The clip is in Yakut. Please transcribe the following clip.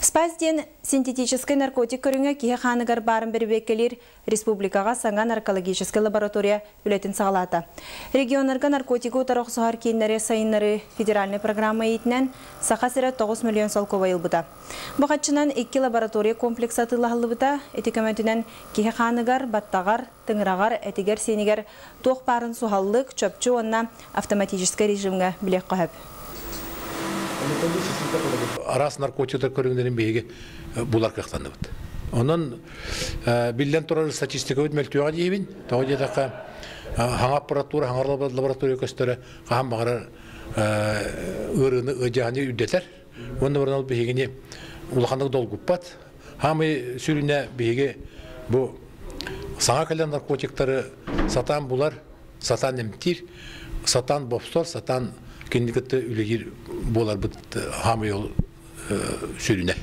Спас диэн синтетическай наркотик көрүҥэ киһи хааныгар баарын бэрэбиэркэлиир республикаҕа саҥа наркологическай лаборатория үлэтин саҕалаата. Регионнарга наркотигы утары охсуһар кииннэри сайыннарыы федеральнай программа иитинэн Саха сирэ 9 миллион солкуобай ылбыта. Бу хаччынан икки лаборатория комплекса атыылаһыллыбыта. Ити көмөтүнэн киһи хааныгар, баттаҕар, тыҥыраҕар, этигэр-сиинигэр туох баарын суһаллык, чопчу уонна автоматическай режимҥэ билиэххэ сөп. Араас наркотиктар көрүҥнэрин биһиги булар кыахтанныбыт. Онон биллэн турар статистикабыт мөлтүөҕэ диибин. Тоҕо диэтэххэ, хаҥа аппаратура, хаҥар лаборатория көстөрө хаһан баҕарар ыарыыны, ыадьааны үрдэтэр. Уонна баран ол биһигини улаханнык долгуппат. Хаамай сүрүнэ биһиги бу саҥа кэлэн наркотиктары сатаан булар, сатаан эмтиир, сатаан бопсор, сатаан кинини кытта үлэлиир буоларбыт хаамай ол сүрүнэ.